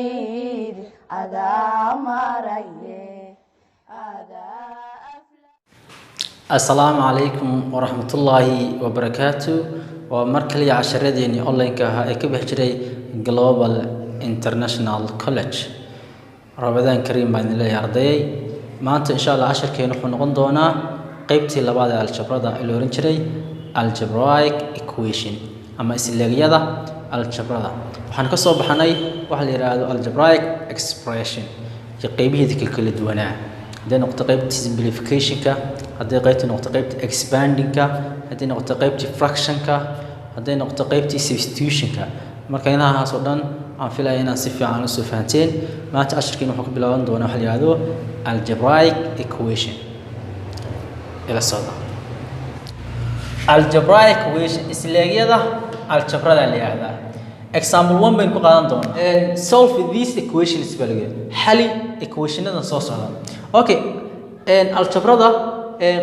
Lahayd adaa maraye adaa. Asalaamu calaykum waraxmatullaahi wabarakaatu. Waa mar kaliya casharadeenii online-ka ahaa ee ka bixi jiray Global International College. Ramadaan kariim baan idin leeyahay, ardayay. Maanta, insha Allah, casharkeenu wuxuu noqon doonaa qeybtii labaad ee aljabrada ee la ohan jiray algebraic equation ama isleegyada aljabrada. Waxaan ka soo baxnay waxa la yidhaahdo algebraic expression iyo qeybihiida kala duwanaa, hadday noqoto qeybta simplificationka, hadday qeybta noqoto qeybta expandingka, hadday noqoto qeybtii fractionka, hadday noqoto qeybtii substitutionka. Marka inahaas oo dhan aan filaya inaad si fiican usoo fahanteen. Maanta casharkiina wuxuu ka bilaaban doonaa waxa la yidhaahdo algebraic equation. Ila socda. Algebraic equation, isleegyada aljabrada la yidhaahdaa. Example one baynu ku qaadan doonaa. Solve these equations baa lagu yidhaha, xali equationadan soo socda. Okay, aljabrada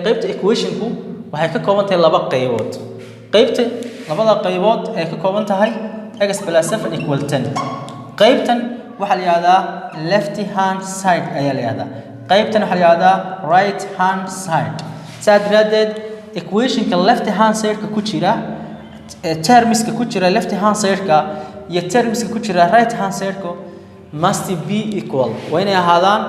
qeybta equationku waxay ka kooban tahay laba qaybood. Qeybta labada qaybood ee ka kooban tahay x plus 7 equal 10, qeybtan waxaa la yidhahdaa left hand side ayaa la yidhahdaa, qeybtan waxaa la yidhahdaa right hand side. Saa daraaddeed equationka left hand side-ka ku jira, termiska ku jira left hand side-ka iyo termiska ku jira right hand side-ka must be equal, waa inay ahaadaan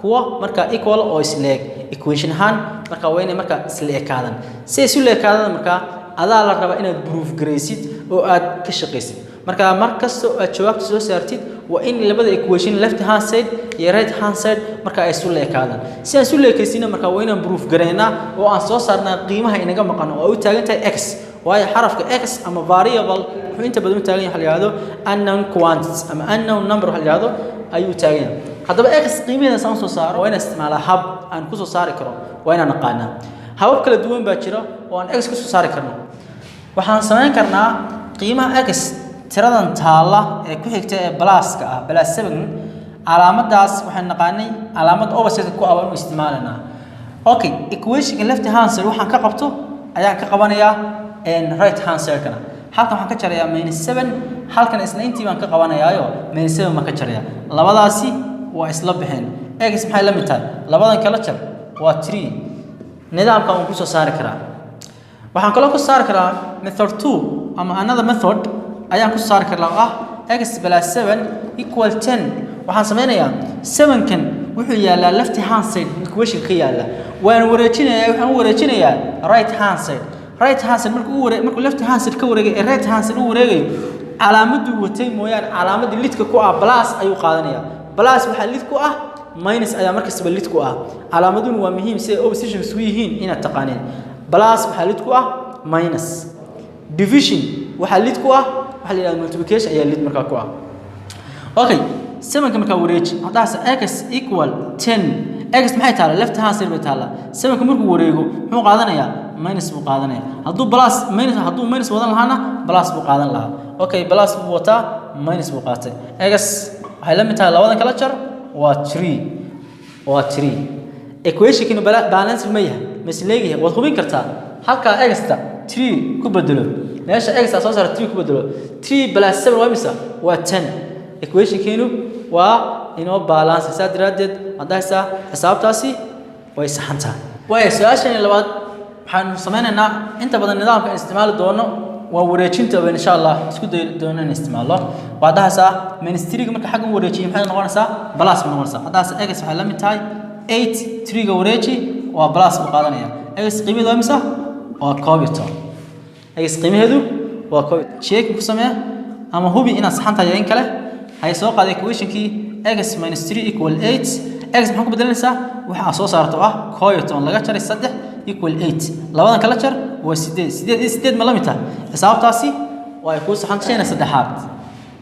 kuwa markaa equal oo isleeg. Equation ahaan marka waa inay markaa isla ekaadaan. Si ay isu leekaadaan, markaa adaa la rabaa inaad proof garaysid oo aad ka shaqaysid. Marka mar kasta oo aad jawaabta soo saartid, waa in labada equation, left hand side iyo right hand side, marka ay isu leekaadaan. Si aan isu leekaysina, marka waa inaan proof garaynaa oo aan soo saarnaa qiimaha inaga maqan oo ay u taagan tahay x, waayo xarafka x ama variable wuxuu inta badan u taagan yahay waxa la yidhahdo unknown quantities ama unknown number waxa la yidhahdo ayuu taagan yahay. Haddaba x qiimaheeda saan usoo saaro, waa inaan isticmaalaa hab aan kusoo saari karo, waa inaan naqaanaa. Habab kala duwan baa jira oo aan x kusoo saari karno. Waxaan samayn karnaa qiimaha x tiradan taalla ee ku xigta ee pluska ah, plus seven, calaamaddaas waxaan naqaanay calaamadda opposite ku ah waan u isticmaalaynaa. Okay, equationka left hand side waxaan ka qabto ayaan ka qabanayaa right hand side-kana. Halkan waxaan ka jarayaa minus seven, halkan isla intii baan ka qabanayaayo minus seven baan ka jarayaa. Labadaasi waa isla baxeen. X maxay la mid tahay? Labadan kala jar, waa three. Nidaamkan waan kusoo saari karaa. Waxaan kaloo ku saari karaa method two ama another method ayaan ku saari karaa oo ah x plus seven equal 10. Waxaan sameynayaa, sevenkan wuxuu yaalaa left hand side equation ka yaala, waan wareejinayaa. Waxaan u wareejinayaa right hand side. Right hand side markuu u waree, markuu left hand side ka wareegay ee right hand side u wareegayo, calaamaduu watay mooyaane, calaamadii lidka ku ah plus ayuu qaadanayaa. Plus waxaa lid ku ah minus ayaa markastaba lid ku ah. Calaamaduna waa muhiim si ay opposition isku yihiin inaad taqaaneen. Plus waxaa lid ku ah minus, division waxaa lid ku ah waxaa la yidhahda multiplication ayaa lid markaa ku ah. Okay, sevenka markaa wareeji. Haddaas x equal 10, x maxay taala? Left hand side bay taallaa. Sevenka markuu wareego muxuu qaadanayaa? Minus buu qaadanaya. Hadduu plus minus, hadduu minus wadan lahaana plus buu qaadan lahaa. Okay, plus buu wataa, minus buu qaatay. X waxay la mid tahay, labadan kala jar, waa three, waa three. Equationkinu balance ma yahay? Ma isleegayahay? Waad hubin kartaa. Halkaa x-ta three ku bedelo, meesha x soo saara three ku bedelo. Three plus seven waa imisa? Waa 10. Equationkiinu waa inoo balance. Saa daraaddeed haddaysaa xisaabtaasi way saxan tahay. Waaya, su-aashani labaad waxaanu sameynaynaa, inta badan nidaamka aan isticmaali doono waa wareejinta bayn, insha Allah isku dayi doono in isticmaalno. Waxaad dhahaysaa minus three-ga marka xagga u wareejiyo maxay noqonaysaa? Plus bay noqonaysaa. Haddaas x waxay la mid tahay eight, three-ga wareeji, waa plus buu qaadanaya. X qiimaheedu waa imisa? Waa 11. X qiimaheedu waa koob. Checking ku samee ama hubi inaad saxan tahay in kale. Hay, soo qaaday equationkii x minus three equal eight. X maxaa ku bedelanaysaa? Waxa aad soo saarto ah 11 laga jaray saddex equal eight. Labadan kala jar, waa sideed. Sideed iyo sideed ma la mid tahay? Xisaabtaasi waa ay kuu saxan. Shayna saddexaad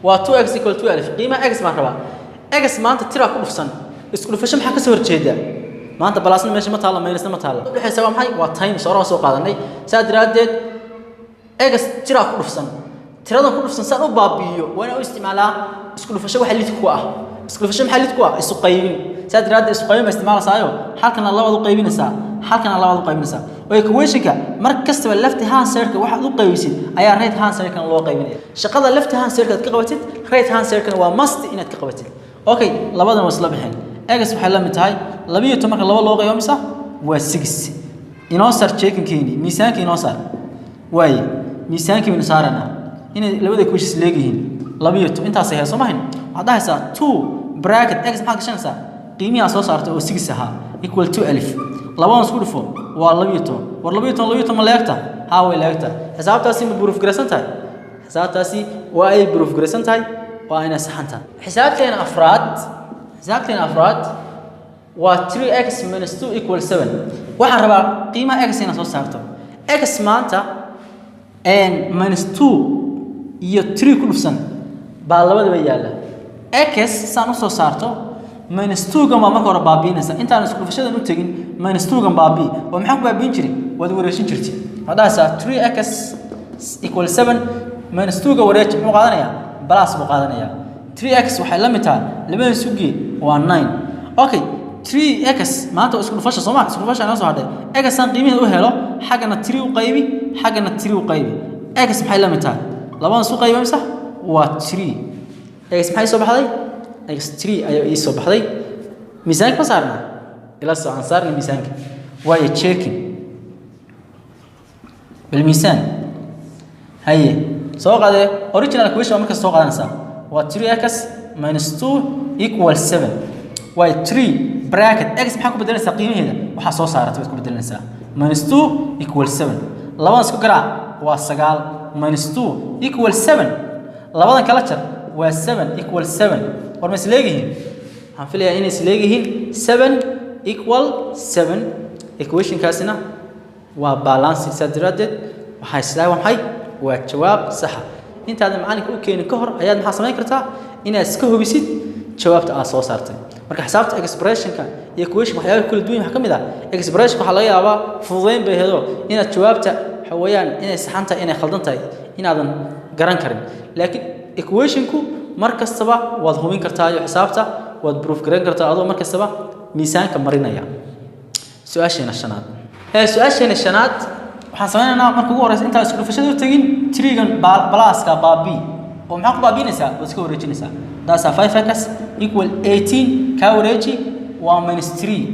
waa two x equal 12. Qiimaha x baan rabaa. X maanta tiraa ku dhufsan. Isku dhufasho maxaa kasoo horjeeda? Maanta plusna meesha ma taalla, minusna ma taalla. Udhexaysa waa maxay? Waa times, hore waan soo qaadanay. Saa daraaddeed x tiraa ku dhufsan, tiradan ku dhufsan saan u baabi'iyo waa inaan u isticmaalaa isku dhufasho. Waxa lid ku ah isku dhufasho maxaa lid ku ah? Isu qaybin. Saa daraaddeed isu qaybin baa isticmaalaysaayo, halkana labaad u qaybinaysaa, Halkan labaad u qaybinaysaa oo equationka mar kastaba left hand side-ka waxaad u qaybisid ayaa right hand side-kan loo qaybinaya. Shaqada left hand side-ka aad ka qabatid, right hand side-kan waa must inaad ka qabatid. Okay, labadan waa isla baxeen. X waxay la mid tahay 12. Marka laba loo qaybo mise waa 6. Inoo saar checking-keeni, miisaanka inoo saar. Waaye, miisaankii baynu saaranaa inay labada equations leegyihiin. 12 intaasay hayso ma hayn. Waxaad dhahaysaa 2 bracket x, maxaad gashanaysaa? Qiimihi aad soo saartay oo 6 ahaa, equal 12. Labadan isku dhufo, waa 12. War, 12 12 ma leegta? Haa, way leegta. Xisaabtaasi ma proof garaysan tahay? Xisaabtaasi waa ay proof garaysan tahay, waa inay saxan tahay. Xisaabteena afraad waa 3x minus 2 equal 7. Waxaan rabaa qiimaha x inaad soo saarto. X maanta minus 2 iyo 3 ku dhufsan baa labadaba yaalla. X saan usoo saarto, minus 2-gan baa marka hore baabiinaysa. Intaan isku dhufashadan u tegin, minus 2-gan baabii. Oo maxaa ku baabiin jiray? Waad wareejin jirtay. Waxaad dhahaysaa 3x equal 7, minus 2-ga wareeji. Muxuu qaadanayaa? Plus buu qaadanayaa. 3x waxay la mid tahay, labadan sugee waa 9. Okay, 3x maanta waa isku dhufasha, soo ma? Isku dhufasha inoo soo hadhay. X aan qiimaheeda u helo, xaggana 3 u qaybi, xaggana 3 u qaybi. X maxay la mid tahay? Labadan isu qaybi mise waa 3. X maxay soo baxday? X 3 ayaa ii soo baxday. Miisaanka ma saarna? Ila soo aan saarna miisaanka. Waayo, checking بالميزان. Haye, soo qaadee original equation. Waa markaas soo qaadanaysaa, waa 3x minus 2 equal 7. Waayo, 3 bracket x, maxaa ku bedelaysaa qiimaheeda? Waxaa soo saaratay baad ku bedelanaysaa. Minus 2 equal 7. Labadan isku garaac, waa 9. Minus 2 equal 7. Labadan kala jar, waa 7 equal 7. War, ma isleegihiin? Waxaan filayaa inay isleegihiin. 7 equal 7, equationkaasina waa balance. Saa daraaddeed waxaa islaa waa maxay? Waa jawaab saxa. Intaadan macalinka u keenin ka hor ayaad maxaa samayn kartaa? Inaad iska hubisid jawaabta aad soo saartay. Marka xisaabta expressionka iyo equation waxyaabaha kala duwan waxaa ka mid ah, expression waxaa laga yaabaa fududeyn bay hedo inaad jawaabta waxa weeyaan inay saxan tahay, inay khaldan tahay inaadan garan karin, laakiin equationku mar kastaba waad hubin kartaa iyo xisaabta waad proof garan kartaa adoo mar kastaba miisaanka marinaya. Su-aasheena shanaad waxaan sameynaynaa, marka ugu horeysa intaan isku dhufashada u tegin, three-gan pluska baabii. Oo maxaa ku baabiinaysaa? Waad iska wareejinaysaa. Taasaa 5x equal 18, kaa wareeji, waa minus 3.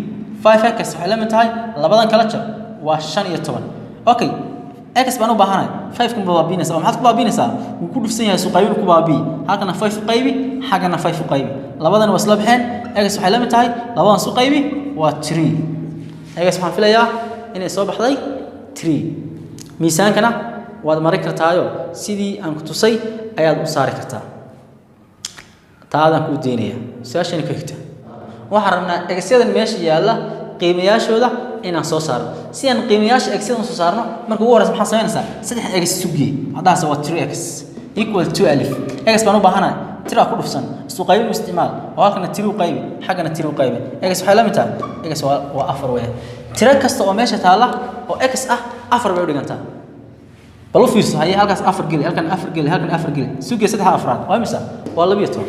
5x waxay la mid tahay, labadan kala jar, waa 15. Okay, x baan u baahanahay. 5 kan baabiinaysaa. Oo maxaad ku baabiinaysaa? Wuu ku dhufsan yahay, suqaybin ku baabii. Halkana 5 u qaybi, xaggana 5 u qaybi. Labadan waa isla baxeen. X waxay la mid tahay, labadan su qaybi, waa 3. X waxaan filayaa inay soo baxday 3. Miisaankana waad marin kartaayo sidii aan ku tusay ayaad u saari kartaa. Taadaan kuu daynaya. Su-aashani ku xigta, waxaan rabnaa x-yadan meesha yaalla qiimayaashooda inaan soo saarno. Si aan qiimayaasha x-yadan soo saarno, marka ugu horeysa maxaa samaynaysaa? Saddex x sugee haddaase waa 3x equal 12. X baan u baahanahay. Tiraa ku dhufsan, isu qaybin u isticmaal oo halkana tiri u qaybi, xaggana tiri u qaybi. X waxay la mid tahay, x waa 4 weeye. Tiro kasta oo meesha taalla oo x ah 4 bay u dhigantaa. Bal u fiirso. Haye, halkaas 4 geli, halkan 4 geli, halkan 4 geli, sugee saddex afraad waa imisa? Waa 12.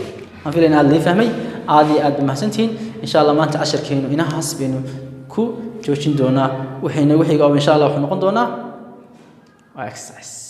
Waxaan filaya in aad lii fahmay. Aad iyo aad ba mahadsantihiin. Insha Allah maanta casharkeenu inahaas baynu ku joojin doonaa. Wixii nagu xiga oo insha Allah wuxuu noqon doonaa waa exercise.